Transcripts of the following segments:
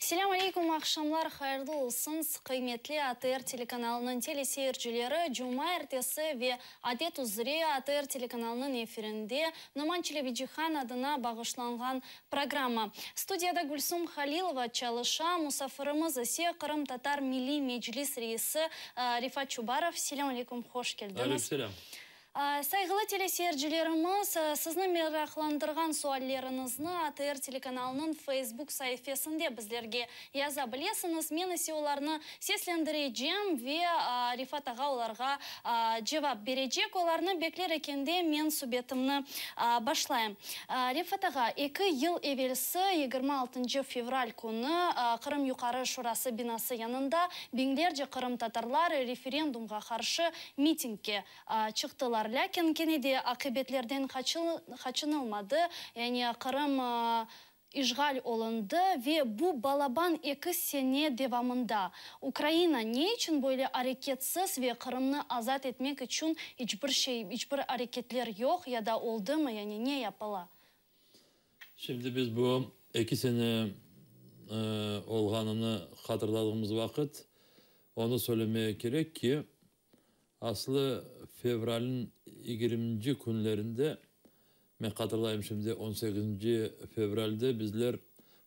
Selâm aleyküm, aqşamlar hayırlı olsun, qıymetli ATR telekanalınıñ teleseyircileri! Cuma ertesi ve adet üzre ATR telekanalınıñ efirinde Noman Çelebicihan adına bağışlanğan programma. Studiyada Gülsum Halilova çalışa, musafirimiz ise Qırımtatar Milliy Meclis reisi Refat Çubarov. Selâm aleyküm, hoş keldiñiz. Aleyküm selâm. Sayğılı teleseyircilerimiz, sizni meraqlandırğan sualleriñizni ATR telekanalınıñ Facebook saifesinde bizlerge yaza bilesiñiz. Men ise olarnı seslendirecem ve Refat ağa olarğa cevap berecek. Olarnı bekler ekende men subetimni başlayım. Refat ağa, eki yıl evelsi, 26 fevral künü Qırım Yuqarı Şurası binası yanında biñlerce qırımtatarlar referendumğa qarşı mitingge çıqtılar. Lâkin kene de aqibetlerden qaçınılmadı, yani Qırım işğal olundı ve bu balaban eki sene devamında Ukraina ne içün böyle areketsiz ve Qırımnı azat etmek içün iç bir şey, iç bir areketler yoq ya da oldımı, yani ne yapıla? Şimdi biz bu 2 sene olğanını hatırladığımız vaqıt, onı söylemeye kerek ki, aslı fevralniñ 20-nci künlerinde, men hatırlayım şimdi, 18 fevralde bizler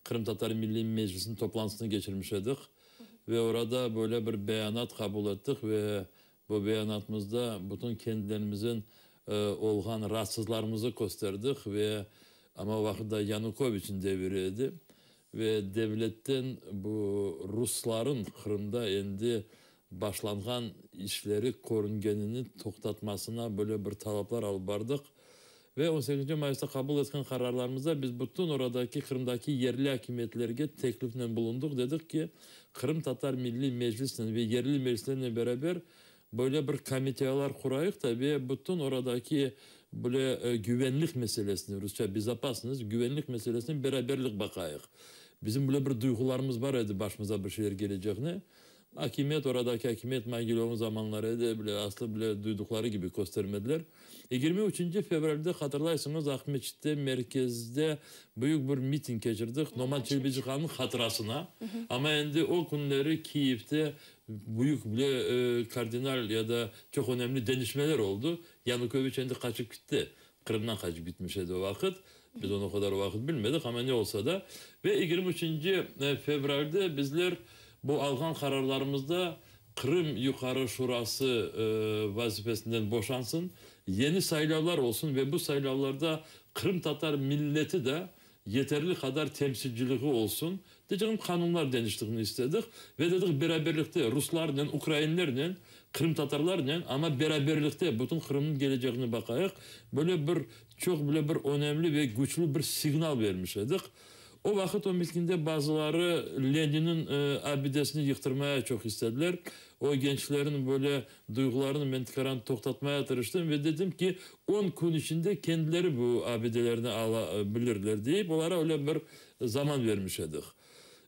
Qırımtatar Milliy Meclisiniñ toplantısını keçirmiş edik ve orada böyle bir beyanat qabul ettik ve bu beyanatımızda bütün kendilerimizin olğan raatsızlarımızı kösterdik ve amma o vaqıt da Yanukoviçniñ deviri edi ve devletten bu rusların Qırımda endi başlanğan işleri körüngenini toqtatmasına böyle bir talaplar alıp bardıq. Ve 18 mayısta qabul etken qararlarımızda biz bütün oradaki Qırımdaki yerli akimiyetlerge teklifnen bulundıq. Dedik ki, Qırımtatar Milliy Meclisnen ve yerli meclislernen beraber böyle bir komiteyalar qurayıq da ve bütün oradaki böyle güvenlik meselesini, rusça bezopasnost, güvenlik meselesini beraberlik baqayıq. Bizim böyle bir duyğularımız bar edi başımıza bir şeyler kelecegini. Akimiyet, oradaki akimiyet Mogilövnıñ zamanları edi, bile aslı bile duyduqları kibi köstermediler. 23 fevralde, hatırlaysıñız, Aqmescitte merkezde büyük bir miting keçirdik Noman Çelebicihannıñ hatırasına. Amma endi o künleri Kiyevde büyük bile kardinal ya da çoq önemli deñişmeler oldı. Yanukoviç endi qaçıp gitti. Qırımdan qaçıp gitmiş edi o vaqıt. Biz onı o qadar vaqıt bilmedik, amma ne olsa da. Ve 23 fevralde bizler bu alğan qararlarımızda Qırım Yuqarı Şurası vazifesinden boşansın, yeni saylavlar olsun ve bu saylavlarda qırımtatar milleti de yeterli qadar temsilciligi olsun diyeceğim qanunlar deñiştiğini istedik. Ve dedik beraberlikte ruslarnen, ukrainlernen, qırımtatarlarnen, amma beraberlikte bütün Qırımnıñ keleceğini baqayıq. Böyle bir çoq bile bir önemli ve küçlü bir signal vermiş edik. O vaqıt o mitingde bazıları Leninniñ abidesini yıqtırmaya çoq istediler. O gençlerin böyle duyğularını men tikaran toqtatmaya tırıştım ve dedim ki, 10 kün içinde kendileri bu abidelerni ala bilirler deyip, olara öyle bir zaman vermiş edik.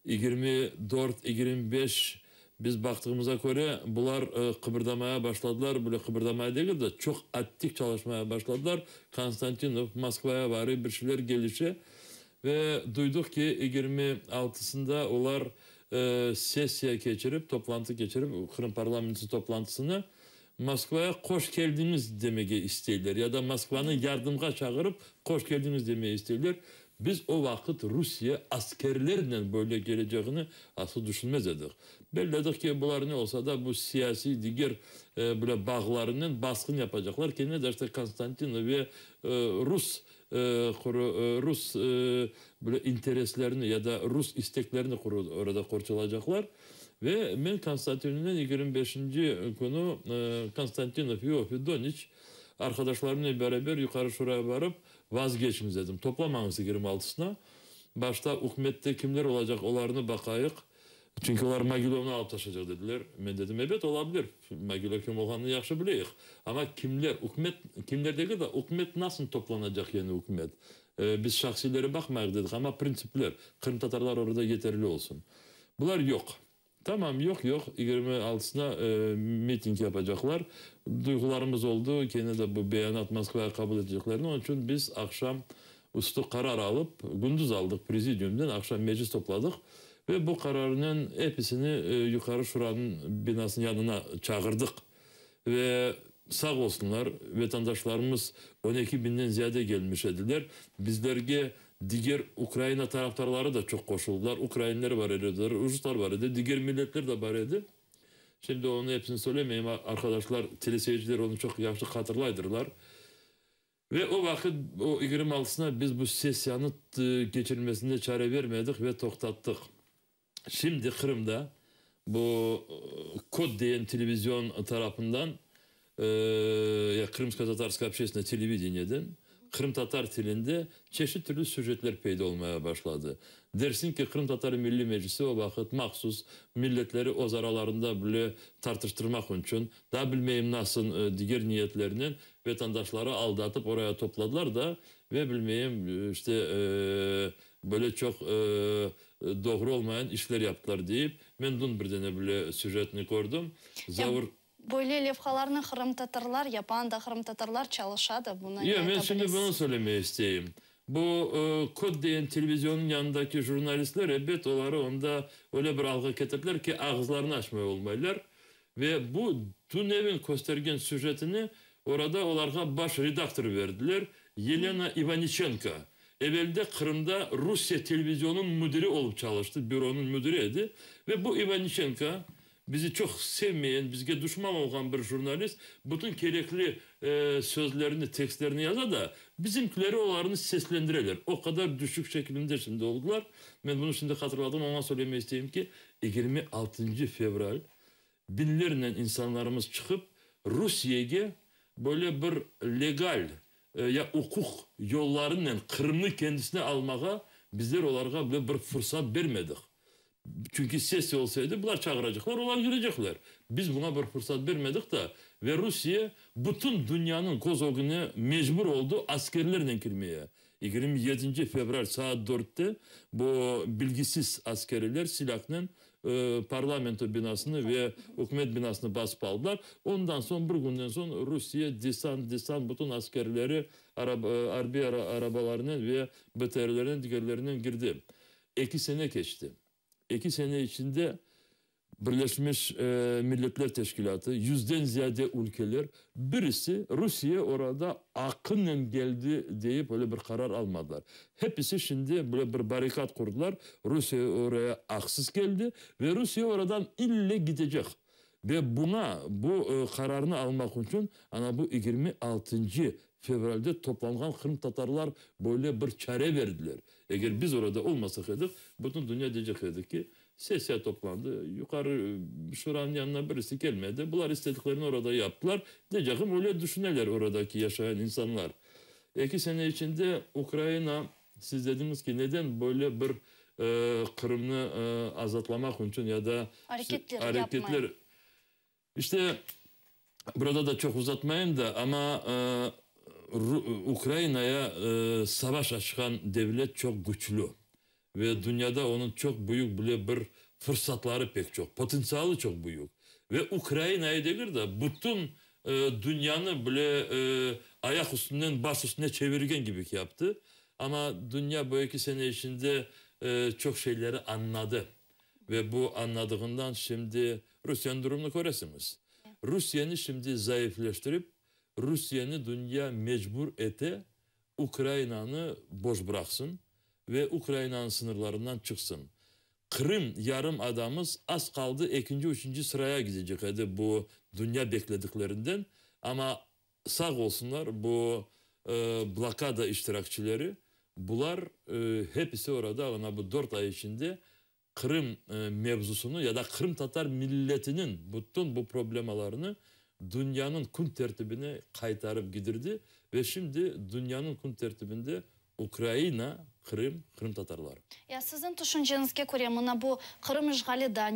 24, 25 biz baqtığımıza köre, bular qıbırdamaya başladılar, böyle qıbırdamaya degil de, çoq aktiv çalışmaya başladılar. Konstantinov Moskvaya varıp bir şeyler gelişe ve duydıq ki, 26-sında olar sessiya keçirip, toplantı keçirip, Qırım parlamentisi toplantısını Moskvaya hoş keldiñiz demege isteyler ya da Moskvanı yardımğa çağırıp hoş keldiñiz demege isteyler. Biz o vaqıt Rusiye askerlernen böyle keleceğini asıl düşünmez edik. Belledik ki, bular ne olsa da bu siyasiy diger böyle bağlarınen basqın yapacaqlar. Kene de işte Konstantinov ve rus rus böyle intereslerini ya da rus isteklerini orada qorçalaycaqlar. Ve men Konstantinovnen 25-nci künü Konstantinov, Iofe, Doniç arqadaşlarımnen beraber Yuqarı Şuraya barıp vazgeçiñiz dedim. Toplamañız 26-sına. Başta ükümette kimler olacaq olarnı baqayıq. Çünki olar Mogilövnı alıp taşlaycaq dediler. Men dedim, ebet, olabilir. Mogilöv kim olğanını yahşı bileyik. Amma kimler, ükümet, kimler degil de, ükümet nasıl toplanacaq yeni ükümet? Biz şahsiylere baqmayıq dedik, amma printsipler, qırımtatarlar orada yeterli olsun. Bular yoq. Tamam, yoq, yoq, 26-sına miting yapacaqlar. Duyğularımız oldı, kene de bu beyanat Moskvaya qabul eteceklerini. Onıñ içün biz aqşam üstü qarar alıp, gündüz aldıq prezidiumdan, aqşam meclis topladıq. Ve bu qararnen episini Yuqarı Şuranıñ binasınıñ yanına çağırdıq. Ve sağ olsunlar, vetandaşlarımız 12 biñden ziyade gelmiş ediler. Bizlerge diger Ukraina tarafdarları da çoq qoşuldılar. Ukrainler bar ediler, ruslar bar edi, diger milletler de bar edi. Şimdi onı episini söylemeyim, arqadaşlar, teleseyirciler onı çoq yahşı hatırlaydırlar. Ve o vaqıt, o 26-sına biz bu sessiyanı keçirilmesine çare vermedik ve toqtattıq. Şimdi Qırımda bu Kod degen televizion tarafından, ya Krımsko-tatarskoye общественное televidenieden qırımtatar tilinde çeşit türlü süjetler peyda olmaya başladı. Dersiñ ki, Qırımtatar Milliy Meclisi o vaqıt mahsus milletleri öz aralarında bile tartıştırmaq içün, daa bilmeyim nasıl diger niyetlernen vetandaşları aldatıp oraya topladılar da ve bilmeyim işte böyle çoq doğru olmayan işler yaptılar deyip, men dün bir dane bile süjetni kördim. Zavur Böyle levhalarnı qırımtatarlar yapan da, qırımtatarlar çalışa da, bunı Yoq, men şimdi bunı söylemeye isteyim. Bu Kod degen televizionnıñ yanındaki jurnalistler, ebet, oları onda öyle bir alğa ketirdiler ki, ağızlarını açmay olmaylar. Ve bu tünevin köstergen süjetini orada olarğa baş redaktor berdiler, Yelena İvaniçenko. Evelde Qırımda Rusiye televizionınıñ müdiri olıp çalıştı, büronıñ müdiri edi. Ve bu İvaniçenko, bizi çoq sevmeyen, bizge duşman olğan bir jurnalist, bütün kerekli sözlerini, tekstlerini yaza da, bizimkileri olarnı seslendireler. O qadar düşük şekilinde şimdi oldular. Men bunı şimdi hatırladım, oña söylemeye isteyim ki, 26 fevral biñlernen insanlarımız çıqıp, Rusiyege böyle bir legal ya uquq yollarınen Qırımnı kendisine almağa bizler olarğa bile bir fırsat bermedik. Çünki sessiya olsa edi, bular çağıracaqlar, olar kirecekler. Biz buña bir fırsat bermedik da, ve Rusiye bütün dünyanıñ köz ögüne mecbur oldı askerlernen kirmeye. 27 fevral saat 4-te bu bilgisiz askerler silahnen parlamento binasını ve ükümet binasını basıp aldılar. Ondan soñ, bir günden soñ Rusiye desant, bütün askerleri arbiy arabalarnen ve BTRlernen, digerlerinen girdi. 2 sene keçti. 2 sene içinde Birleşmiş Milletler Teşkilâtı, 100-den ziyade ülkeler, birisi Rusiye orada aqınen geldi deyip öyle bir qarar almadılar. Hepisi şimdi böyle bir barikat qurdular. Rusiye oraya aqsız geldi ve Rusiye oradan ille gidecek. Ve buña, bu qararnı almaq içün ana bu 26 fevralde toplanğan qırımtatarlar böyle bir çare berdiler. Eger biz orada olmasaq edik, bütün dünya diyecek edi ki, sessiya toplandı, Yuqarı Şuranıñ yanına birisi kelmedi, bular istediklerini orada yaptılar, diyeceğim, öyle düşüneler oradaki yaşayan insanlar. 2 sene içinde Ukraina, siz dediniz ki, neden böyle bir Qırımnı azatlamaq içün ya da areketler areketler. İşte burada da çoq uzatmayayım da, amma Ukrainaya savaş açqan devlet çoq küçlü ve dünyada onıñ çoq büyük bile bir fırsatları pek çoq, potentsialı çoq büyük. Ve Ukrainayı degil de, bütün dünyanı bile ayaq üstünden baş üstüne çevirgen kibi yaptı. Amma dünya bu 2 sene içinde çoq şeyleri añladı. Ve bu añladığından şimdi Rusiyeniñ durumını köresiñiz. Rusiyeni şimdi zayıfleştirip, Rusiyeni dünya mecbur ete Ukrainanı boş bıraqsın ve Ukrainanıñ sıñırlarından çıqsın. Qırım yarım adamız az qaldı ekinci, üçünci sıraya gidecek edi bu dünya beklediklerinden. Amma sağ olsunlar bu blokada iştirakçileri, bular hepisi orada ana bu 4 ay içinde Qırım mevzusını ya da qırımtatar milletiniñ bütün bu problemalarını dünyanıñ kün tertibine qaytarıp gidirdi ve şimdi dünyanıñ kün tertibinde Ukraina, Qırım, qırımtatarlar. Ya siziñ tüşünceñizge köre, mına bu Qırım işğali da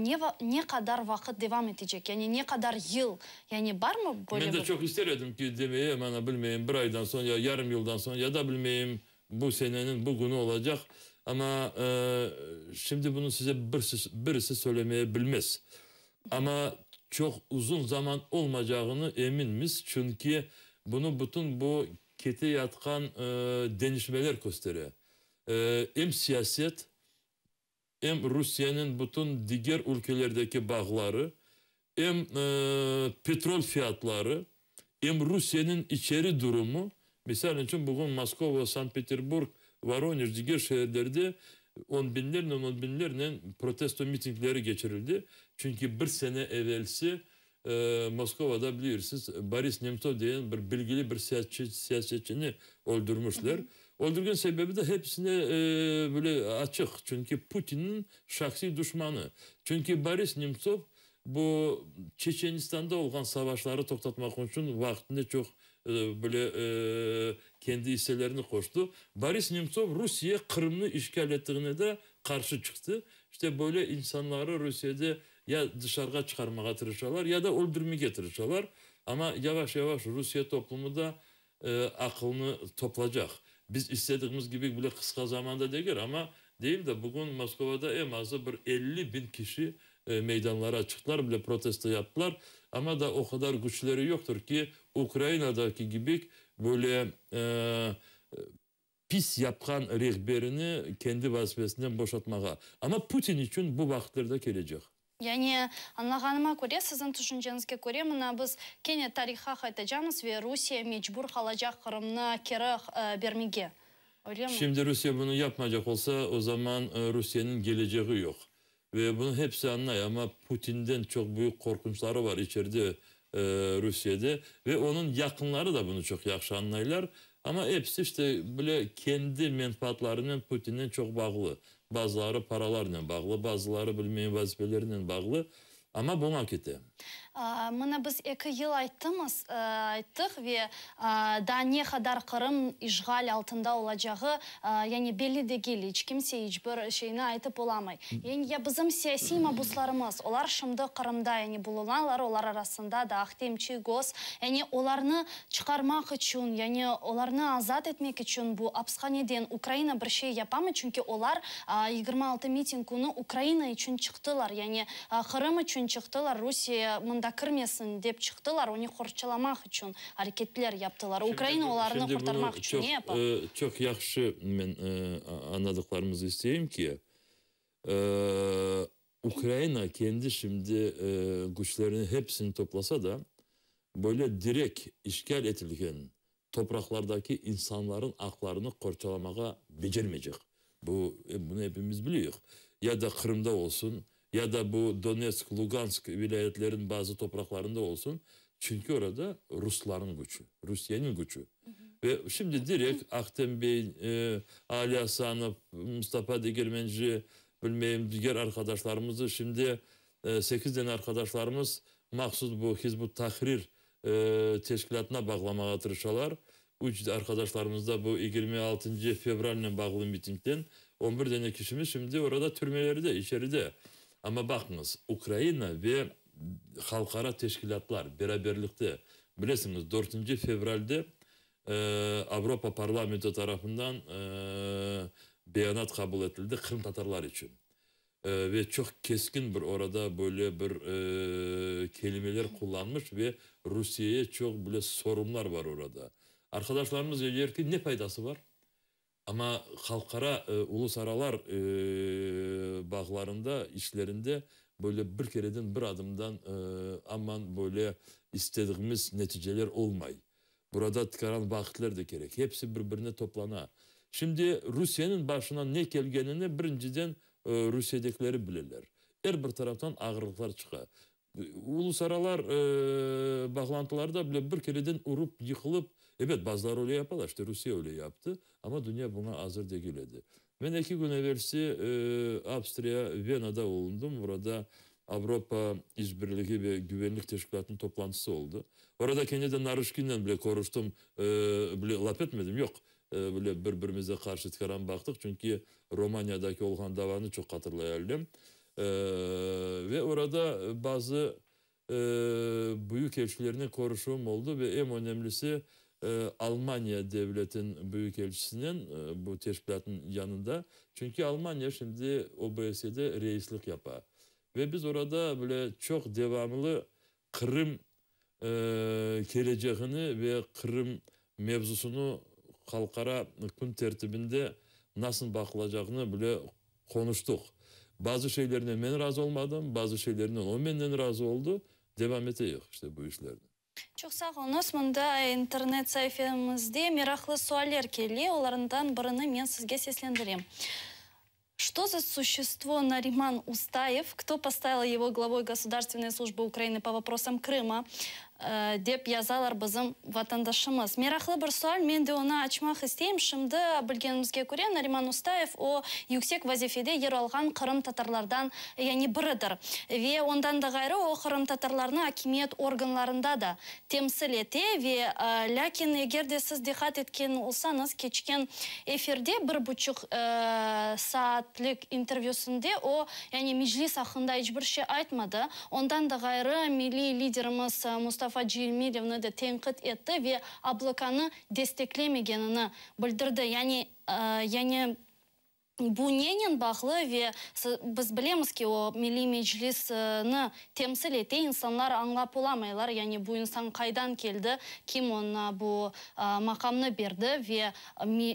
ne qadar vaqıt devam etecek? Yani ne qadar yıl? Yani barmı böyle Men de bir çoq ister edim ki demeye, mana bilmeyim, bir aydan soñ ya yarım yıldan soñ ya da bilmeyim bu seneniñ bu künü olacaq. Amma şimdi bunı size birisi söylemeye bilmez. Amma çoq uzun zaman olmaycağını eminmiz, çünki bunı bütün bu kete yatqan deñişmeler köstere. Em siyaset, em Rusiyeniñ bütün diger ülkelerdeki bağları, em petrol fiyatları, em Rusiyeniñ içeri durumu, misal içün, bugün Moskova, Sankt-Peterburg, Voronej, diger şeerlerde on biñlernen, on biñlernen protesto mitingleri keçirildi, çünki bir sene evelsi Moskovada, bilirsiz, Boris Nemtsov degen bir bilgili bir siyasetçini öldürmişler. Öldürgen sebebi de hepsine böyle açıq, çünki Putinniñ şahsiy duşmanı. Çünki Boris Nemtsov bu Çeçenistanda olğan savaşları toqtatmaq içün vaqtında çoq böyle kendi isselerini qoştı. Boris Nemtsov Rusiye Qırımnı işğal ettiğine de qarşı çıqtı. İşte böyle insanları Rusiyede ya dışarığa çıqarmağa tırışalar, ya da öldürmege tırışalar. Amma yavaş-yavaş Rusiye toplumı da aqılını toplacaq. Biz istediğimiz kibi bile qısqa zamanda degil, amma deyim de, bugün Moskovada eñ azı bir 50 biñ kişi meydanlara çıqtılar, bile protesto yaptılar. Amma da o qadar küçleri yoqtır ki, Ukrainadaki kibi böyle pis yapqan rehberini kendi vazifesinden boşatmağa. Amma Putin içün bu vaqıtlarda kelecek. Yani, añlağanıma köre, siziñ tüşünceñizge köre, mına biz kene tarihqa qaytacamız ve Rusiye mecbur qalacaq Qırımnı keri bermege. Öyle mi? Şimdi Rusiye bunı yapmaycaq olsa, o zaman Rusiyeniñ kelecegi yoq. Ve bunı hepsi añlay, amma Putinden çoq büyük qorqunçları var içeride Rusiyede ve onıñ yaqınları da bunı çoq yahşı añlaylar. Amma episi işte bile kendi menfaatlarınen Putinnen çoq bağlı. Bazıları paralarnen bağlı, bazıları bilmeyim vazifelerinen bağlı, amma buña kete. Mına biz 2 yıl ayttımız, ayttıq ve daa ne qadar Qırım işğal altında olacağı, yani belli degil, iç kimse iç bir şeyni aytıp olamay. Yani ya bizim siyasiy mabuslarımız, olar şimdi Qırımda yani bulunalar, olar arasında da Ahtem Çiygoz, yani olarnı çıqarmaq içün, yani olarnı azat etmek içün bu apishaneden Ukraina bir şey yapamı? Çünki olar 26 miting künü Ukraina içün çıqtılar, yani Qırım içün çıqtılar, Rusiye mında kirmesin dep çıqtılar, onı qorçalamaq içün areketler yaptılar. Ukraina olarnı qurtarmaq içün ne yapa? Çoq yahşı men añladıqlarımızı isteyim ki, Ukraina kendi şimdi küçlerini hepsini toplasa da, böyle direkt işğal etilgen topraqlardaki insanların aqlarını qorçalamağa becermeycek. Bu, bunı hepimiz biliyoruz. Ya da Qırımda olsun, ya da bu Donetsk, Lugansk vilâyetlerin bazı topraqlarında olsun. Çünki orada Rusların küçü, Rusiyeniñ küçü. Ve şimdi direkt Ahtem Bey, Ali Asanov, Mustafa Degermenci, bilmeyim diger arkadaşlarımızı şimdi 8 tane arkadaşlarımız mahsus bu Hizb ut-Tahrir teşkilâtına bağlamağa tırışalar. 3 arkadaşlarımız da bu 26 fevralnen bağlı mitingden 11 tane kişimiz şimdi orada türmelerde, içeride. Amma baqıñız, Ukraina ve halqara teşkilâtlar beraberlikte, bilesiñiz, 4 fevralde Avropa parlamenti tarafından beyanat qabul etildi qırımtatarlar içün. Ve çoq keskin bir orada böyle bir kelimeler qullanmış ve Rusiyeye çoq bile sorunlar var orada. Arkadaşlarımız diyor ki, ne faydası var? Amma halqara, ulusaralar bağlarında, işlerinde böyle bir kereden bir adımdan aman böyle istediğimiz neticeler olmay. Burada tikaran vaqıtlar da kerek. Hepsi bir-birine toplana. Şimdi Rusiyeniñ başına ne kelgenini birinciden Rusiyedekileri bileler. Er bir taraftan ağırlıqlar çıqa. Ulusaralar bağlantılarda bile bir kereden urup, yıqılıp, evet, bazıları öyle yapalar, işte Rusiye öyle yaptı, amma dünya buña azır degil edi. Men 2 kün evelsi Avstriya, Venada bulundım. Burada Avropa İşbirligi ve Güvenlik Teşkilâtınıñ toplantısı oldı. Orada kene de Narışkinnen bile körüştim, bile laf etmedim, yoq. Bile bir-birimize qarşı tikaran baqtıq, çünki Romaniyadaki olğan davanı çoq hatırlay edim. Ve orada bazı büyükelçilernen körüşüvim oldı ve eñ önemlisi Almaniya devletiniñ büyükelçisinen bu teşkilâtnıñ yanında. Çünki Almaniya şimdi OBSYEde reislik yapa. Ve biz orada bile çoq devamlı Qırım keleceğini ve Qırım mevzusını halqara kün tertibinde nasıl baqılacağını bile qonuştıq. Bazı şeylernen men razı olmadım, bazı şeylernen o menden razı oldı. Devam eteyik işte bu işlerni. Çoq sağ oluñız. Mında internet saifemizde meraqlı sualler kele. Olarından birini men sizge seslendirem. Что за существо Нариман Устаев? Кто поставил его главой Государственной службы Украины по вопросам Крыма? Dep yazalar bizim vatandaşımız. Meraqlı bir sual, men de onı açmaq isteyim. Şimdi bilgenimizge köre, Nariman Ustayev o yüksek vazifede yer alğan qırımtatarlardan yani biridir. Ve ondan da ğayrı o qırımtatarlarnı akimiyet organlarında da temsil ete ve lâkin eger de siz diqqat etken olsañız, keçken efirde bir buçuq saatlik intervyüsinde o, yani Meclis aqqında iç bir şey aytmadı. Ondan da ğayrı milliy liderimiz Mustafa Cemilevni de tenqit etti ve ABLKnı desteklemegenini bildirdi. Yani bu nenen bağlı ve biz bilemiz ki, o Milliy Meclisni temsil ete, insanlar añlap olamaylar, yani bu insan qaydan keldi, kim oña bu maqamnı berdi ve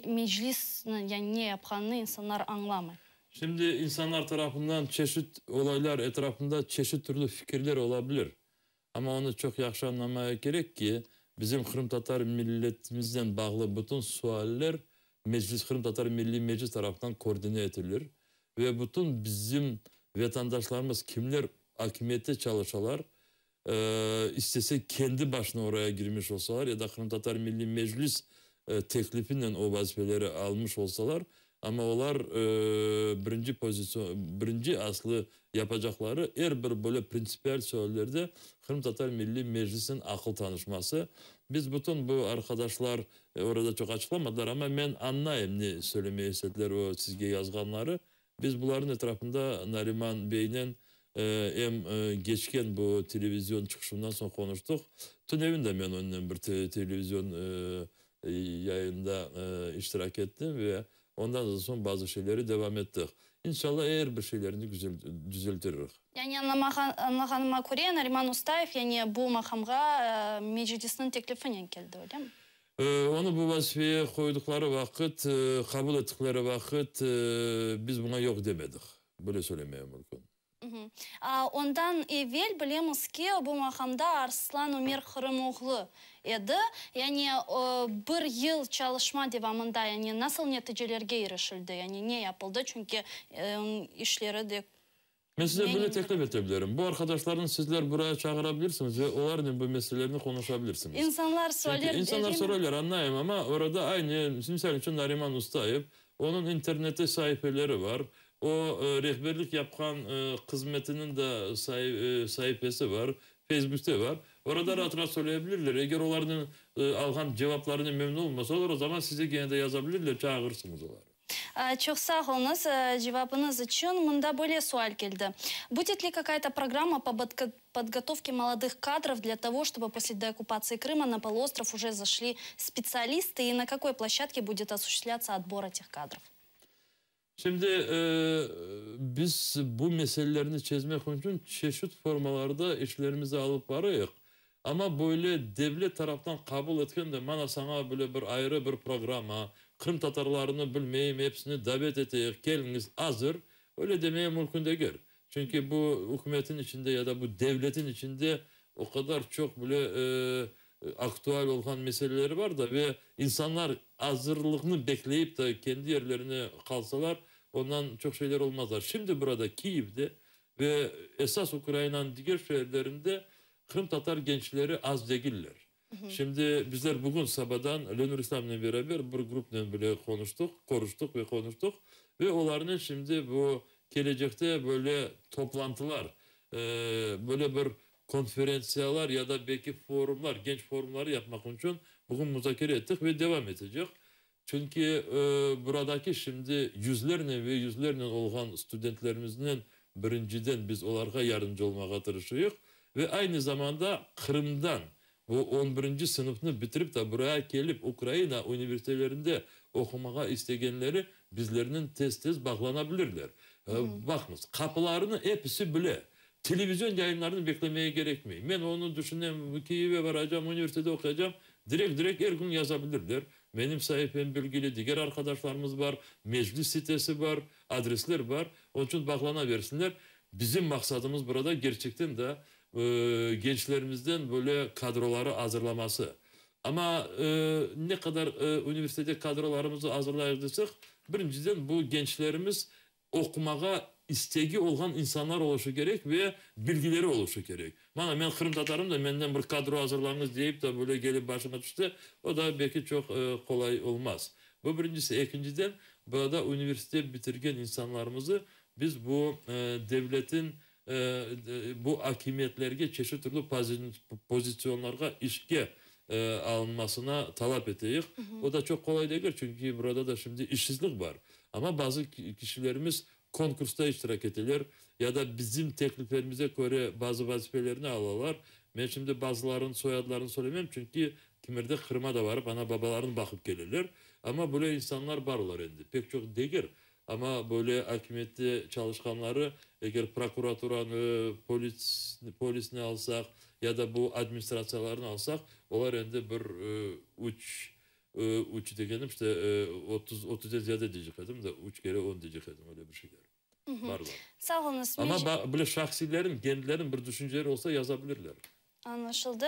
Meclisni yani ne yapqanını insanlar añlamay. Şimdi insanlar tarafından çeşit olaylar etrafında çeşit türlü fikirler olabilir. Ama onı çoq yahşı añlamaya kerek ki, bizim qırımtatar milletimizden bağlı bütün sualler Meclis, Qırımtatar Milliy Meclis tarafından koordine etilir. Ve bütün bizim vatandaşlarımız kimler akimiyette çalışalar, istese kendi başına oraya girmiş olsalar ya da Qırımtatar Milliy Meclis teklifinen o vazifeleri almış olsalar, ama olar birinci pozisyon, birinci aslı yapacaqları er bir böyle printsipial suallerde Qırımtatar Milliy Meclisiniñ aqıl tanışması. Biz bütün bu arkadaşlar orada çoq açıqlamadılar, ama men añlayım ne söylemeye istediler o sizge yazğanları. Biz bularnıñ etrafında Nariman beynen em keçken bu televizyon çıqışından soñ qonuştıq. Tünevin de men onen bir televizyon yayında iştirak ettim ve ondan soñ bazı şeyleri devam ettik. İnşallah er bir şeylerini güzel düzeltirik. Yani añlağanıma köre, Nariman Ustayev yani bu maqamğa Meclisniñ teklifinen keldi, öyle mi? Onı bu vazifeye qoyduqları vaqıt, qabul ettikleri vaqıt biz buña yoq demedik. Böyle söylemeye mümkün. Ondan evel bilemiz ki, bu maqamda Arslan Ömer Qırımoğlu edi. Yani bir yıl çalışma devamında yani nasıl neticelerge irişildi, yani ne yapıldı, çünki işleri de Men size böyle teklif etebilirim. Bu arkadaşlarnı sizler buraya çağırabilirsiniz ve olarnen bu meselelerni konuşabilirsiniz. İnsanlar Çünki insanlar sorarlar, añlayım, ama orada aynı, misal içün Nariman Ustayev, onıñ internette saifeleri var. O rehberlik yapqan hızmetiniñ de saifesi var, Facebook'te var. Orada rahat rahat söyleyebilirler. Eger olarnıñ alğan cevaplarına memnun olmasalar, o zaman size gene de yazabilirler, çağırırsıñız olarnı. Çoq sağ oluñız cevabıñız içün. Mında böyle sual keldi. Будет ли какая-то программа по подготовке молодых кадров для того, чтобы после деоккупации Крыма на полуостров уже зашли специалисты, и на какой площадке будет осуществляться отбор этих кадров? Şimdi biz bu meselelerni çezmek içün çeşit formalarda işlerimizi alıp barayıq. Ama böyle devlet taraftan qabul etkende mana saña böyle bir ayrı bir programma, Qırım tatarlarını bilmeyim, hepsini davet eteyik, keliñiz azır, öyle demeye mümkün degil. Çünki bu ükümetin içinde ya da bu devletin içinde o qadar çoq bile aktual olğan meseleleri var da ve insanlar azırlıqnı bekleyip de kendi yerlerine qalsalar, ondan çoq şeyler olmazlar. Şimdi burada Kiyevde ve esas Ukrainanıñ diger şeerlerinde Qırım tatar gençleri az degiller. Şimdi bizler bugün sabadan Lenur İslam'la beraber bir grupla bile konuştuk, konuştuk ve konuştuk. Ve onların şimdi bu gelecekte böyle toplantılar, böyle bir konferensiyalar ya da belki forumlar, genç forumları yapmak için bugün muzakere ettik ve devam edecek. Çünki buradaki şimdi yüzlerle ve yüzlerle olğan studentlerimizden birinciden biz olarğa yardımcı olmağa tırışıyıq. Ve aynı zamanda Qırımdan bu 11. sınıfnı bitirip de buraya kelip Ukraina üniversitelerinde oqumağa istegenleri bizlernen tez-tez bağlanabilirler. Baqıñız, qapılarını episi bile. Televizyon yayınlarını beklemeye gerekmey. Men onı düşünem, Kiyevge baracağım, üniversitede oquyacağım. Direkt direkt er kün yazabilirler. Menim saifem bilgili, diger arqadaşlarımız bar, Meclis sitesi bar, adresler bar. Onıñ içün bağlana bersinler. Bizim maqsadımız burada kerçekten de gençlerimizden böyle kadroları azırlaması. Amma ne qadar universitette kadrolarımızı azırlayıq desek, birinciden bu gençlerimiz oqumağa istegi olğan insanlar oluşı kerek ve bilgileri oluşı kerek. Mana men qırımtatarım da, menden bir kadro azırlañız deyip de böyle kelip başıña tüşse, o da belki çoq qolay olmaz. Bu birincisi. Ekinciden, burada universitet bitirgen insanlarımızı biz bu devletin bu akimiyetlerge çeşit türlü pozisyonlarğa işke alınmasına talap eteyik. O da çoq qolay degil, çünki burada da şimdi işsizlik bar. Amma bazı kişilerimiz konkursta iştirak eteler ya da bizim tekliflerimize köre bazı vazifelerni alalar. Men şimdi bazılarınıñ soyadlarını söylemem, çünki kimerde Qırıma da barıp ana-babalarını baqıp keleler. Amma böyle insanlar barlar endi. Pek çoq degil, amma böyle akimiyette çalışqanları, eger prokuraturanı, polis, polisni alsaq ya da bu administratsiyalarnı alsaq, olar endi bir üç, üç degenim işte 30, 30'dan ziyade diyecek edim de, üç kere 10 diyecek edim, öyle bir şeyler. Barlar. Sağ oluñız. Amma böyle şahsiylerin, kendileriniñ bir düşünceleri olsa yazabilirler. Añlaşıldı.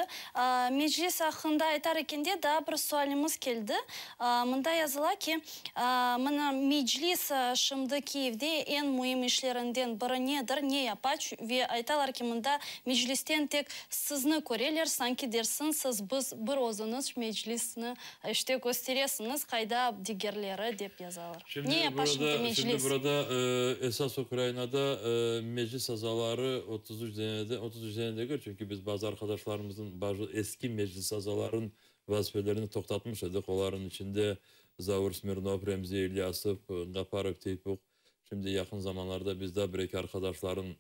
Meclis aqqında aytar ekende daa bir sualimiz keldi. Mında yazıla ki, mına Meclis şimdi Kiyevde eñ müim işlerinden biri nedir, ne yapa ve aytalar ki, mında Meclisten tek sizni köreler, sanki dersiñ siz biz bir özüñiz Meclisni işte kösteresiñiz, qayda digerleri dep yazalar. Şimdi Ne yapa şimdi burada, Meclis? şimdi burada esas Ukrainada meclis azaları 33 denede, 33 dene degil, çünki biz bazı arqadaşlarımıznıñ, bazı eski meclis azalarınıñ vazifelerini toqtatmış edik. Olarnıñ içinde Zaur Smirnov, Remzi İlyasov, Gafarov Teyfuq. Şimdi yaqın zamanlarda biz daa bir-eki arqadaşlarnıñ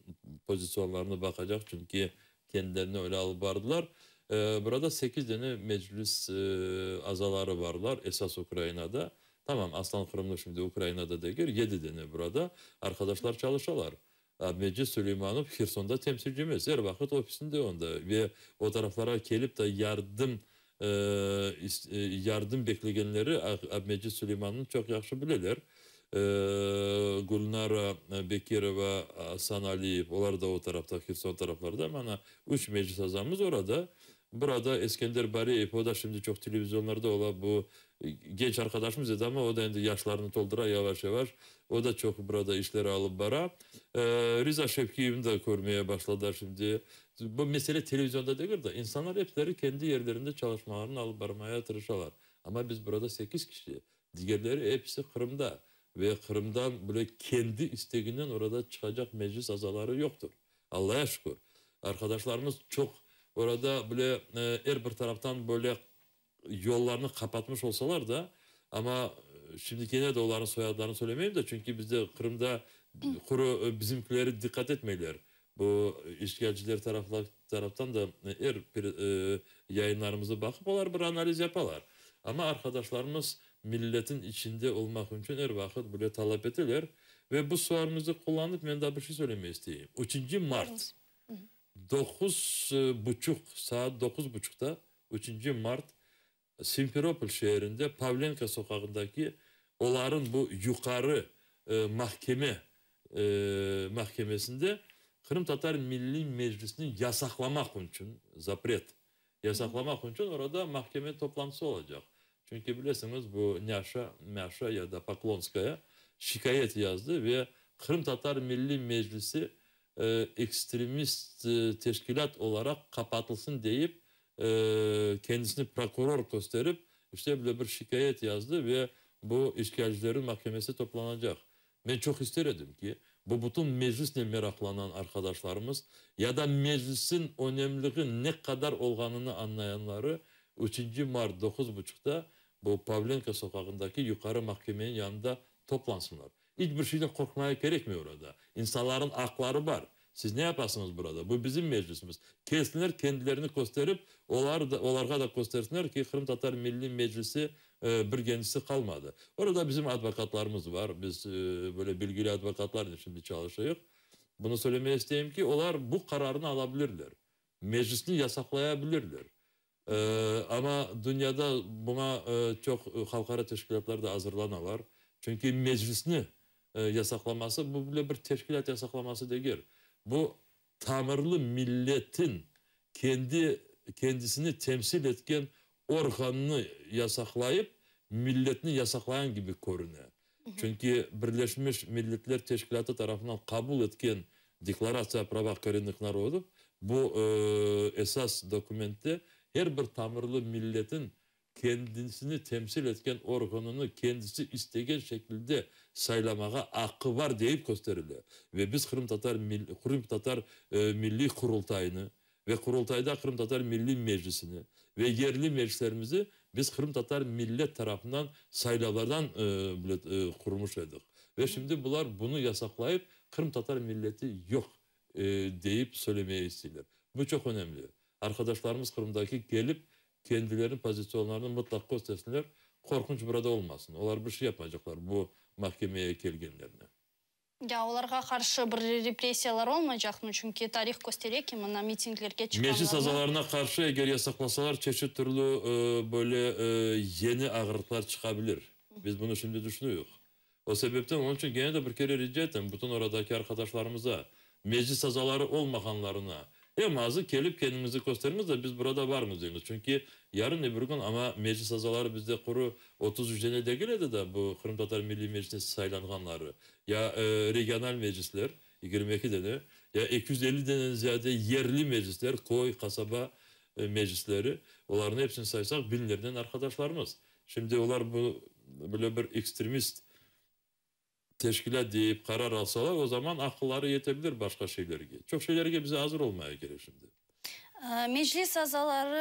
pozisyonlarını baqacaq, çünki kendilerini öyle alıp bardılar. Burada 8 dene meclis azaları barlar esas Ukrainada. Tamam, Aslan Qırımlı şimdi Ukrainada degil, 7 dene burada arqadaşlar çalışalar. Mecit Suleymanov Hersonda temsilcimiz, er vaqıt ofisinde onda ve o taraflara kelip de yardım beklegenleri Abmecit Suleymanovnı çoq yahşı bileler. Gülnara Bekirova, Asan Aliyev, olar da o tarafta, Herson taraflarda. Mana üç meclis azamız orada. Burada Eskender Bariyev, o da şimdi çoq televizyonlarda ola, bu genç arqadaşımız edi, amma o da endi yaşlarını toldura yavaş-yavaş. O da çoq burada işler alıp bara. Riza Şevkiyevni de körmeye başladılar şimdi. Bu mesele televizyonda degil de, insanlar episi kendi yerlerinde çalışmalarını alıp barmaya tırışalar. Amma biz burada 8 kişi, digerleri episi Qırımda. Ve Qırımdan böyle kendi isteginen orada çıqacaq meclis azaları yoqtur. Allah'a şükür. Arkadaşlarımız çoq orada bile er bir taraftan böyle yollarını qapatmış olsalar da, amma şimdi kene de olarnıñ soyadlarını söylemeyim de, çünki bizde Qırımda quru bizimkileri diqqat etmeyler. Bu işgalciler taraftan da er bir yayınlarımızı baqıp, olar bir analiz yapalar. Amma arkadaşlarımız milletin içinde olmaq içün er vaqıt böyle talap eteler. Ve bu sualimizni qullanıp men daa bir şey söylemeye isteyim. 3 mart 9.30, saat 9.30'da 3 mart Simferopol şeerinde Pavlenko soqağındaki oların bu yuqarı mahkeme mahkemesinde Qırımtatar Milliy Meclisini yasaqlamaq içün, запрет, yasaqlamaq içün orada mahkeme toplantısı olacaq. Çünki bilesiñiz, bu Nyaşa, Maşa ya da Poklonskaya şikâyet yazdı ve Qırımtatar Milliy Meclisi ekstremist teşkilât olaraq qapatılsın deyip, kendisini prokuror kösterip, işte böyle bir şikâyet yazdı ve bu işgalcilerin mahkemesi toplanacaq. Men çoq ister edim ki, bu bütün meclisnen meraqlanan arqadaşlarımız ya da meclisin önemliliği ne qadar olğanını añlayanları 3 mart 9.30'da bu Pavlenko soqağındaki yuqarı mahkemenin yanında toplansınlar. Hiç bir şeyden qorqmaya kerekmiyor orada. İnsanların aqları bar. Siz ne yapasıñız burada? Bu bizim meclisimiz. Kelsinler, kendilerini kösterip, olar da, olarğa da köstersinler ki, Qırımtatar Milliy Meclisi bir kendisi qalmadı. Orada bizim advokatlarımız var. Biz böyle bilgili advokatlarla şimdi çalışıyoruz. Bunu söylemeye isteyim ki, olar bu qararını alabilirler. Meclisni yasaqlayabilirler. Amma dünyada buña çoq halqara teşkilâtlar da azırlanalar. Çünki Meclisni yasaqlaması, bu bile bir teşkilât yasaqlaması degil. Bu tamırlı milletin kendi kendisini temsil etken organnı yasaqlayıp, milletni yasaqlağan kibi körüne. Çünki Birleşmiş Milletler Teşkilâtı tarafından qabul etken Deklaratsiya o pravah korennıh narodov bu esas dokumentte her bir tamırlı milletin kendisini temsil etken organını kendisi istegen şekilde saylamağa aqqı bar deyip kösterile. Ve biz Qırımtatar Qırımtatar Milliy Qurultayını ve Qurultayda Qırımtatar Milliy Meclisini ve yerli meclislerimizi biz qırımtatar millet tarafından saylavlardan qurmuş edik. Ve şimdi bular bunı yasaqlayıp, qırımtatar milleti yoq deyip söylemeye isteyler. Bu çoq önemli. Arqadaşlarımız Qırımdaki kelip, kendileriniñ pozisyonlarını mıtlaq köstersinler, qorqunç burada olmasın. Olar bir şey yapmaycaqlar bu mahkemeye kelgenlerine. Ya olarğa qarşı bir repressiyalar olmaycaqmı? Çünki tarih köstere ki, mına mitinglerge Meclis çıqqanlarnı. azalarına qarşı eger yasaqlasalar, çeşit türlü böyle yeni ağırlıqlar çıqabilir. Biz bunı şimdi düşünüyıq. O sebepten, onıñ içün kene de bir kere rica etem bütün oradaki arqadaşlarımıza, Meclis azaları olmağanlarına, eñ azı kelip kendiñizni kösteriñiz de, biz burada barmız deñiz. Çünki yarın öbür kün, amma meclis azaları bizde quru 33 dene degil edi da, bu Qırımtatar Milliy Meclisine saylanğanları, ya regional meclisler, 22 dene, ya 250 deneden ziyade yerli meclisler, köy, qasaba meclisleri, olarnıñ episini saysaq, biñlernen arqadaşlarımız. Şimdi olar bu böyle bir ekstremist teşkilât deyip qarar alsalar, o zaman aqılları yetebilir başqa şeylerge. Çoq şeylerge bize azır olmaya kerek şimdi. Meclis azaları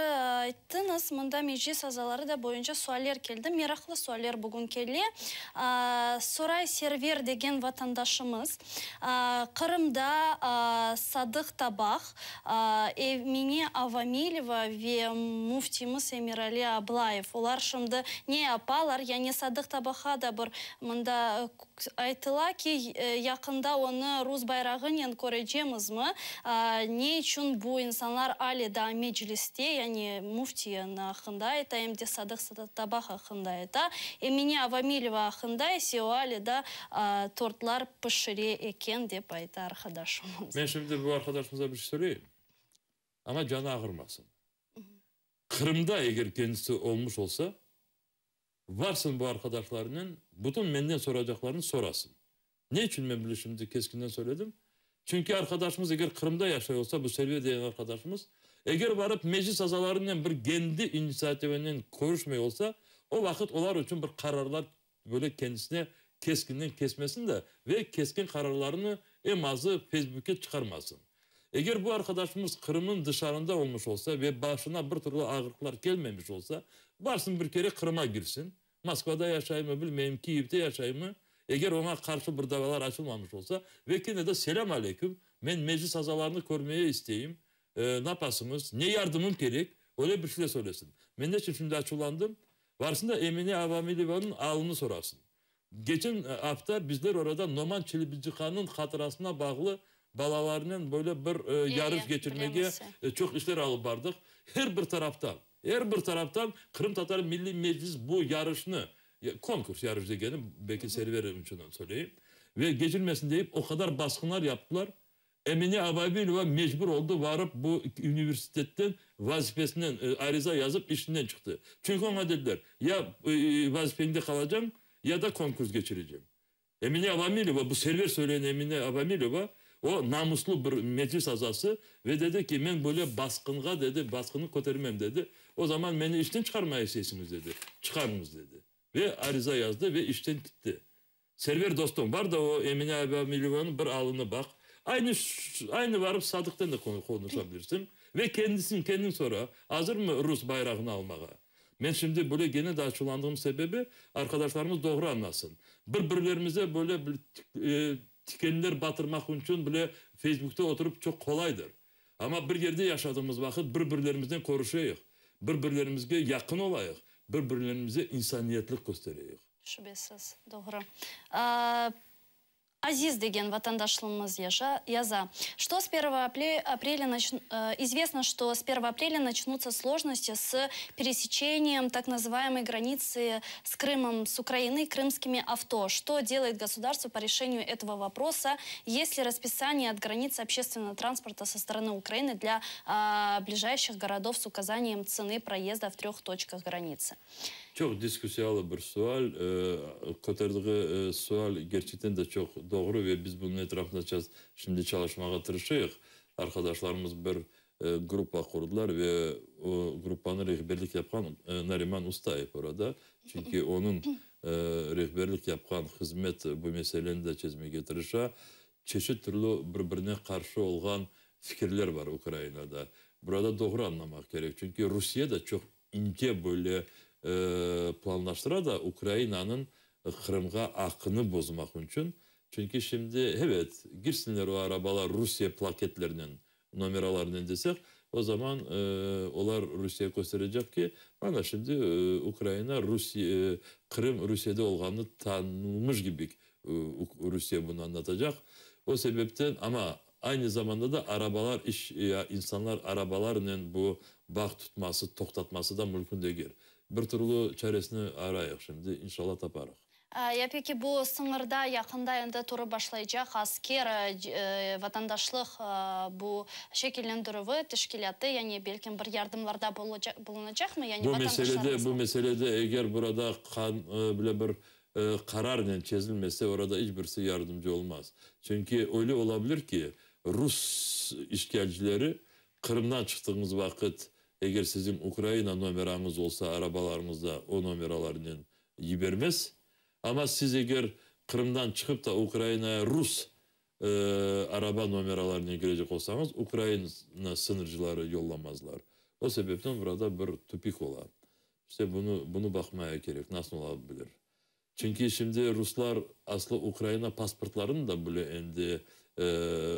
ayttıñız, mında meclis azaları da boyunca sualler keldi, meraqlı sualler bugün kele. Soray Server degen vatandaşımız, Qırımda Sadıq Tabah, Emine Avamileva ve müftimiz Emirali Ablayev, olar şimdi ne yapalar? Yani Sadıq Tabaha da bir mında aytıla ki, yaqında onı rus bayrağınen körecemizmi? Ne içün bu insanlar ale daa Mecliste, yani müftiyin aqqında ayta, em de Sadıq Tabah aqqında ayta, Emine Avamileva aqqında ise o ale daa tortlar pişire eken, dep ayta arqadaşımız. Men şimdi bu arqadaşımıza bir şey söyleyim, amma canı ağırmasın. Qırımda eger kendisi olmuş olsa, varsın bu arqadaşlarınen bütün menden soracaqlarını sorasın. Ne içün men bunı şimdi keskinden söyledim? Çünki arqadaşımız eger Qırımda yaşay olsa, bu Selve degen arqadaşımız, eger varıp meclis azalarınen bir kendi inisiativinen körüşmey olsa, o vaqıt olar içün bir qararlar böyle kendisine keskinden kesmesin de ve kesken qararlarını eñ azı Facebookke çıqarmasın. Eger bu arqadaşımız Qırımnıñ dışarında olmuş olsa ve başına bir türlü ağırlıqlar kelmemiş olsa, varsın bir kere Qırıma girsin, Moskvada yaşaymı, bilmeyim, Kiyevde yaşaymı, eger oña qarşı bir davalar açılmamış olsa, ve kene de selâm aleyküm, men meclis azalarını körmeye isteyim, napasıñız, ne yardımım kerek, öyle bir şeyler söylesin. Men ne içün şimdi açuvlandım? Varsın da Emine Avamilevanıñ alını sorasın. Geçen afta bizler orada Noman Çelebicihannıñ hatırasına bağlı balalarnen böyle bir yarış keçirmege çoq işler alıp bardıq. Her bir taraftan, her bir taraftan Qırımtatar Milliy Meclis bu yarışnı, konkurs yarış degeni, belki Server içün söyleyim, ve keçirmesin deyip o qadar basqınlar yaptılar, Emine Ababilova mecbur oldı varıp bu universitetten vazifesinden ariza yazıp işinden çıqtı. Çünki oña dediler, ya vazifeñde qalacañ, ya da konkurs keçirecem. Emine Avamileva, bu Server söyleyen Emine Avamileva, o namuslı bir meclis azası ve dedi ki, men böyle basqınğa, dedi, basqını kötermem, dedi, o zaman meni işten çıqarmaya isteysiñiz, dedi, çıqarıñız, dedi. Ve ariza yazdı ve işten kitti. Server dostum, bar da o Emine Avamilevanıñ bir alını baq. Aynı, aynı varıp Sadıqten de qonuşa bilirsiñ. Ve kendisini, kendiñ sora, azırmı rus bayrağını almağa? Men şimdi böyle gene de açuvlandığım sebebi, arqadaşlarımız doğru añlasın. Bir-birlerimize böyle tikenler batırmaq içün bile Feysbukta oturıp çoq qolaydır. Amma bir yerde yaşadığımız vaqıt bir-birlerimiznen körüşeyik, bir-birlerimizge yaqın olayıq, bir-birlerimize insaniyetlik köstereyik. Şübesiz, doğru. Aziz degen vatandaşlımız yaza, что с первого апреля известно, что с первого апреля начнутся сложности с пересечением так называемой границы с Крымом, с Украиной, крымскими авто. Что делает государство по решению этого вопроса? Есть ли расписание от границы общественного транспорта со стороны Украины для ближайших городов с указанием цены проезда в трех точках границы? Çoq diskussiyalı bir sual. Köterdiği sual gerçekten de çoq doğru ve biz bunıñ etrafında şimdi çalışmağa tırışayıq. Arqadaşlarımız bir gruppa qurdılar ve o gruppanı rehberlik yapqan Nariman Ustayev orada. Çünki onıñ rehberlik yapqan hızmet bu meseleni de çezmege tırışa. Çeşit türlü bir-birine qarşı olğan fikirler bar Ukrainada. Burada doğru añlamaq kerek. Çünki Rusiye de çoq ince böyle planlaştıra da Ukrainanıñ Qırımğa aqını bozmaq içün. Çünki şimdi, evet, girsinler o arabalar Rusiye plaketlerinen, nomeralarınen desek, o zaman olar Rusiye kösterecek ki, mana şimdi Ukraina Rusiye, Qırım Rusiyede olğanını tanımış kibi Rusiye bunı añlatacaq. O sebepten, amma aynı zamanda da arabalar iş, insanlar arabalarnen bu bağ tutması, toqtatması da mümkün degil. Bir türlü çaresini arayıq şimdi, inşallah taparıq. Ya peki bu sıñırda yaqında endi turıp başlaycaq asker vatandaşlıq bu şekillendirüvi teşkilâtı, yani belkim bir yardımlarda bulunacaqmı, yani Bu meselede, bu meselede eger burada qan bile bir qararnen çezilmese, orada iç birisi yardımcı olmaz. Çünki öyle olabilir ki, rus işgalcileri Qırımdan çıqtığıñız vaqıt, eger siziñ Ukraina nomerañız olsa arabalarıñızda, o nomeralarnen yibermez. Amma siz eger Qırımdan çıqıp da Ukrainaya rus araba nomeralarınen kirecek olsañız, Ukraina sıñırcıları yollamazlar. O sebepten burada bir tupik ola. İşte bunı baqmaya kerek, nasıl ola bilir. Çünki şimdi ruslar aslı Ukraina pasportlarını da bile endi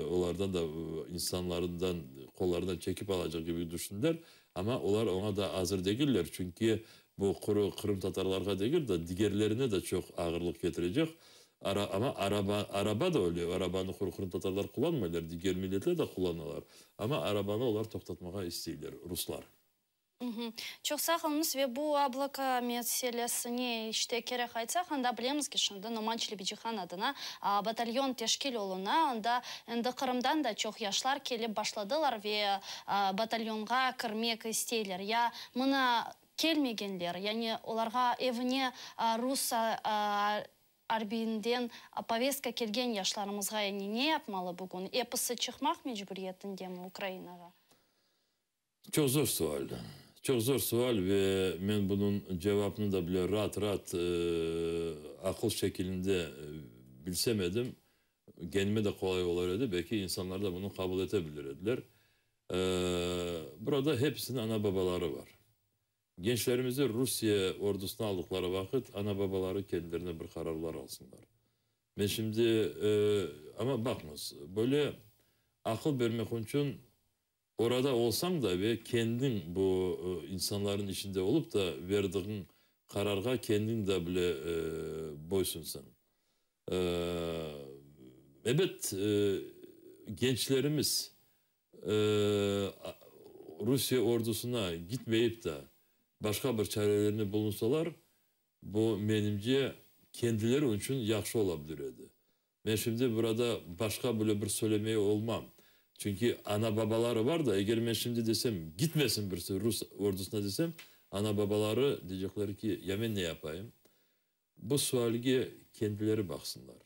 olardan da insanlarından qollarından çekip alacaq kibi tüşündiler. Amma olar oña da azır degiller, çünki bu quru qırımtatarlarğa degil de, digerlerine de çoq ağırlıq ketirecek. Amma araba, araba da öyle, arabanı quru qırımtatarlar qullanmaylar, diger milletler de qullanalar. Amma arabanı olar toqtatmağa isteyler, ruslar. Çoq sağ oluñız. Ve bu ablaka meselesine işte keri qaytsaq, anda bilemiz ki, şimdi Noman Çelebicihan adına batalyon teşkil oluna. Anda endi Qırımdan da çoq yaşlar kelip başladılar ve batalyonğa kirmek isteyler. Ya mına kelmegenler, yani olarğa evine rus arbiyinden poveska kelgen yaşlarımızğa yani ne yapmalı bugün? Episi çıqmaq mecburiyetindemi Ukrainağa? Çoq zor sual. Çoq zor sual ve men bunıñ cevapnı da bile raat-raat aqıl şekilinde bilsem edim, kendime de qolay olur edi, belki insanlar da bunı qabul ete bilir ediler. Burada hepsiniñ ana-babaları bar. Gençlerimizi Rusiye ordusına aldıqları vaqıt ana-babaları kendilerine bir qararlar alsınlar. Men şimdi, amma baqıñız, böyle aqıl bermek içün orada olsañ da ve kendiñ bu insanların içinde olıp da verdiğiñ qararğa kendiñ de bile boysunsıñ. Ebet, gençlerimiz Rusiye ordusına gitmeyip de başqa bir çarelerine bulunsalar, bu, menimce, kendileri içün yahşı ola bilir edi. Men şimdi burada başqa bile bir söylemeye olmam. Çünki ana-babaları bar da, eger men şimdi desem, gitmesin birisi rus ordusına desem, ana-babaları deycekler ki, ya men ne yapayım? Bu sualge kendileri baqsınlar.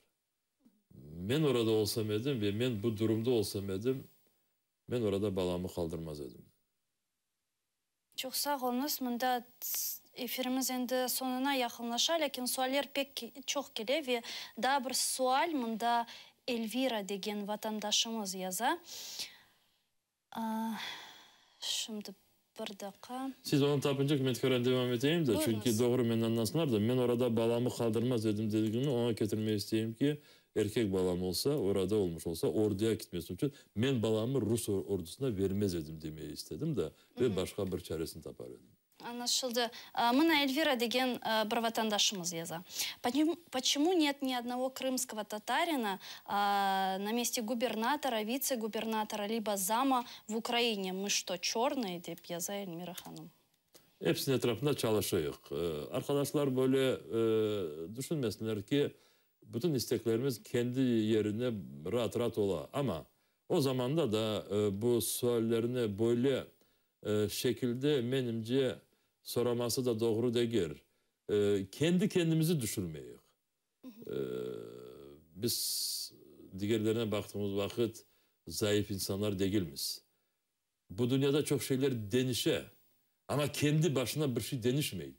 Men orada olsam edim ve men bu durumda olsam edim, men orada balamı qaldırmaz edim. Çoq sağ oluñız. Mında efirimiz endi soñuna yaqınlaşa, lâkin sualler pek çoq kele ve daa bir sual mında Elvira degen vatandaşımız yaza. Şimdi bir daqqa. Siz onı tapınca men tekrar devam eteyim de, çünki doğru meni añlasınlar da, men orada balamı qaldırmaz edim dedigimni oña ketirmege isteyim ki, erkek balam olsa, orada olmuş olsa, orduya gitmesi içün men balamı rus ordusına vermez edim demege istedim da ve başqa bir çaresini tapar edim. Añlaşıldı. Mına Elvira degen bir vatandaşımız yaza, Почему нет ни одного крымского татарина на месте губернатора, vitse-gubernatora либо зама в Украине? Мы что, черные? dep yaza Elmira hanım. Epsiniñ etrafında çalışayıq. Arqadaşlar böyle düşünmesinler ki, bütün isteklerimiz kendi yerine raat-raat ola. Amma o zamanda da bu suallerni böyle şekilde, menimce, soraması da doğru degil. Kendi kendimizi düşürmeyik. Biz digerlerine baqtığımız vaqıt zayıf insanlar degilmiz. Bu dünyada çoq şeyler deñişe, amma kendi başına bir şey deñişmey.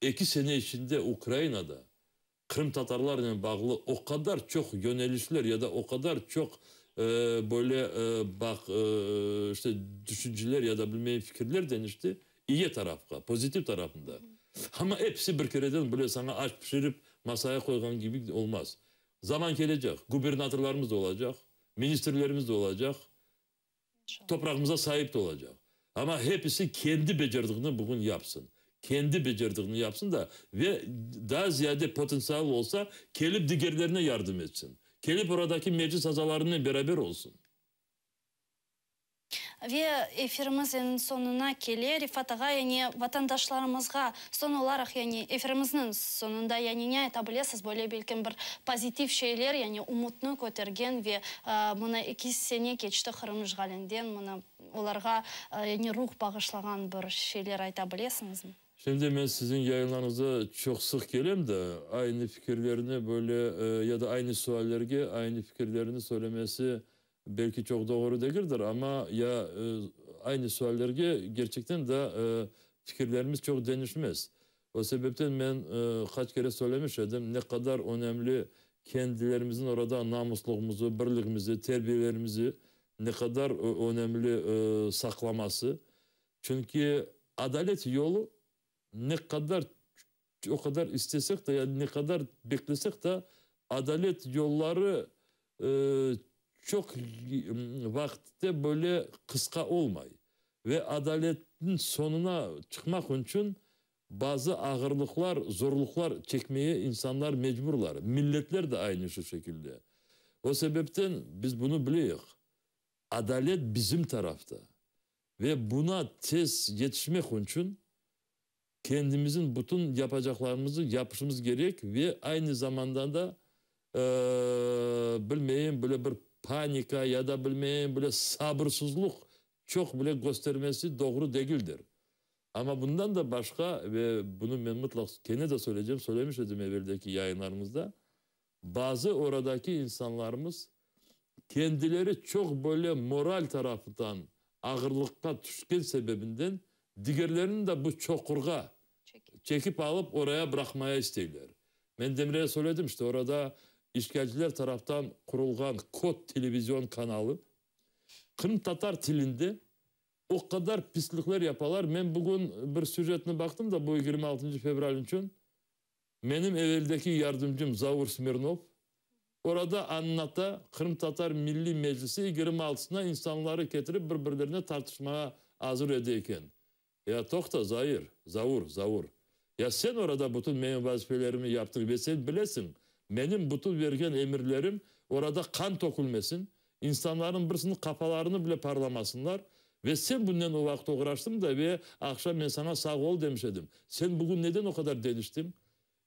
Eki sene içinde Ukrainada qırımtatarlarnen bağlı o qadar çoq yönelişler ya da o qadar çoq böyle baq işte tüşünceler ya da bilmeyim fikirler deñişti iye tarafqa, pozitiv tarafında. Amma episi bir kereden böyle saña aş pişirip masaya qoyğan kibi olmaz. Zaman kelecek, gubernatorlarımız da olacaq, ministrlerimiz de olacaq. Toprağımıza saip de olacaq. Amma hepisi kendi becerdiğini bugün yapsın. Kendi becerdiğini yapsın da ve daa ziyade potentsial olsa, kelip digerlerine yardım etsin. Kelip oradaki meclis azalarınen beraber olsun. Ve efirimiz endi soñuna kele, Refat ağa, yani vatandaşlarımızğa soñ olaraq, yani efirimizniñ soñunda, yani ne ayta bilesiz, böyle belkim bir pozitiv şeyler, yani umutnı kötergen ve mına eki sene keçti Qırım işğalinden, mına olarğa yani ruh bağışlağan bir şeyler ayta bilesiñizmi? Şimdi men siziñ yayınlarıñıza çoq sıq kelem de, aynı fikirlerni böyle ya da aynı suallerge aynı fikirlerni söylemesi Belki çoq doğru degildir, amma ya aynı suallerge kerçekten de fikirlerimiz çoq deñişmez. O sebepten men qaç kere söylemiş edim, ne qadar önemli kendilerimizniñ orada namuslığımızı, birligimizi, terbiyelerimizi ne qadar önemli saqlaması. Çünki adalet yolu ne qadar o qadar istesek de, ya ne qadar beklesek de, adalet yolları çoq vaqıtte böyle qısqa olmay. Ve adaletniñ soñuna çıqmaq içün bazı ağırlıqlar, zorluqlar çekmeye insanlar mecburlar. Milletler de aynı şu şekilde. O sebepten biz bunı bileyik, adalet bizim tarafta. Ve buna tez yetişmek içün kendimizin bütün yapacaqlarımızı yapışımız kerek ve aynı zamanda da, bilmeyim, böyle bir panika ya da bilmeyim, böyle sabırsızlıq çoq bile köstermesi doğru degildir. Amma bundan da başqa, ve bunı men mıtlaq kene de söyleycem, söylemiş edim eveldeki yayınlarımızda, bazı oradaki insanlarımız kendileri çoq böyle moral tarafından ağırlıqqa tüşken sebebinden digerlerini de bu çoqurğa çekip alıp oraya bıraqmaya isteyler. Men Demir'e söyledim, işte orada işgalciler taraftan qurulğan Kod televizion kanalı qırımtatar tilinde o qadar pislikler yapalar. Men bugün bir süjetni baqtım da bu 26 fevral içün Menim eveldeki yardımcım Zaur Smirnov orada añlata, Qırımtatar Milliy Meclisi yigirmi altısına insanları ketirip bir-birlerine tartışmağa azır ede eken. Ya toqta, Zair, Zaur, Zaur, ya sen orada bütün menim vazifelerimi yaptıñ ve sen bilesiñ, menim bütün vergen emirlerim orada qan tökülmesin, insanlarnıñ birisiniñ qafalarını bile parlamasınlar ve sen bunnen o vaqıt oğraştıñ da ve aqşam men saña sağ ol demiş edim. Sen bugün neden o qadar deñiştiñ?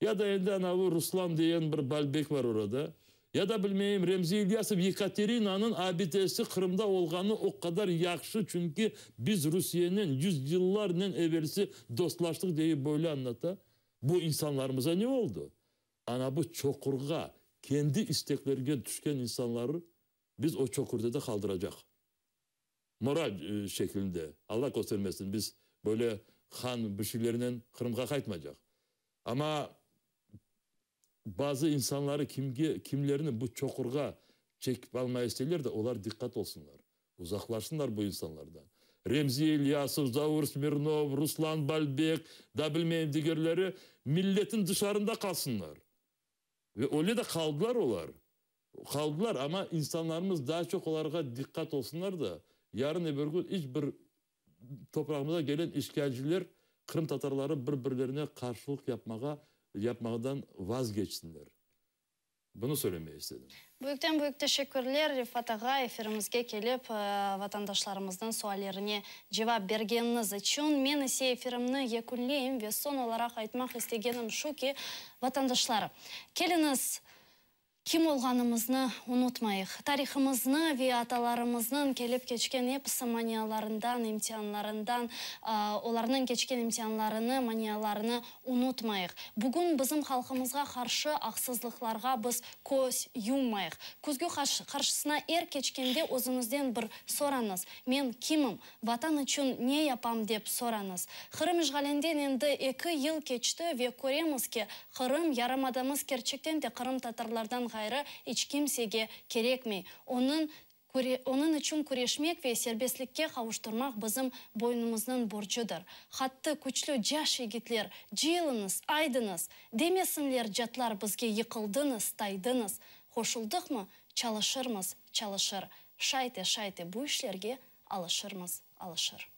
Ya da endi anavı Ruslan degen bir balbek bar orada. Ya da bilmeyim, Remzi İlyasov Yekaterinanıñ abidesi Qırımda olğanı o qadar yahşı, çünki biz Rusiyenen yüzyıllarnen evelsi dostlaştıq deyip böyle añlata. Bu insanlarımıza ne oldı? Ana bu çoqurğa, kendi isteklerge tüşken insanları biz o çoqurda da qaldıracaq. Moral şeklinde, Alla köstermesin, biz böyle han bir şeylernen Qırımğa qaytmaycaq. Amma bazı insanları kimge, kimlerni bu çoqurğa çekip almaya isteyler de, olar diqqat olsunlar, uzaqlaşsınlar bu insanlardan. Remzi İlyasov, Zaur Smirnov, Ruslan Balbek, da bilmeyim digerleri milletin dışarında qalsınlar. Ve öyle de qaldılar olar. Qaldılar, amma insanlarımız daa çoq olarğa diqqat olsunlar da, yarın-öbür kün iç bir toprağımıza gelen işgalciler. Qırımtatarları bir-birlerine qarşılıq yapmağa yapmaqdan vazgeçsinler. Bunı söylemeye istedim. Büyükten büyük teşekkürler, Refat ağa, efirimizge kelip, vatandaşlarımıznıñ suallerine cevap bergeniñiz içün. Men ise efirimni yekünleyim ve soñ olaraq aytmaq istegenim şu ki, vatandaşlar, keliñiz, Kim olğanımıznı unutmayıq. Tarihımıznı ve atalarımıznıñ kelip keçken episi manialarından, imtianlarından, olarnıñ keçken imtianlarını, manialarını unutmayıq. Bugün bizim halqımızğa qarşı aqsızlıqlarğa biz köz yummayıq. Küzgü qarşısına er keçkende özüñizden bir sorañız, Men kimim? Vatan içün ne yapam dep sorañız. Qırım işğalinden endi eki yıl keçti ve köremiz ki, Qırım, yarımadamız kerçekten de qırımtatarlardan ğayrı iç kimsege kerekmey. Onıñ onıñ içün küreşmek ve serbestlikke qavuştırmaq bizim boynumıznıñ borcudır. Qattı, küçlü caş yigitler, cıyılıñız, aydıñız! Demesinler catlar bizge yıqıldıñız, taydıñız! Qoşuldıqmı, çalışırmız, çalışır. Şayte, şayte bu işlerge alışırmız, alışır.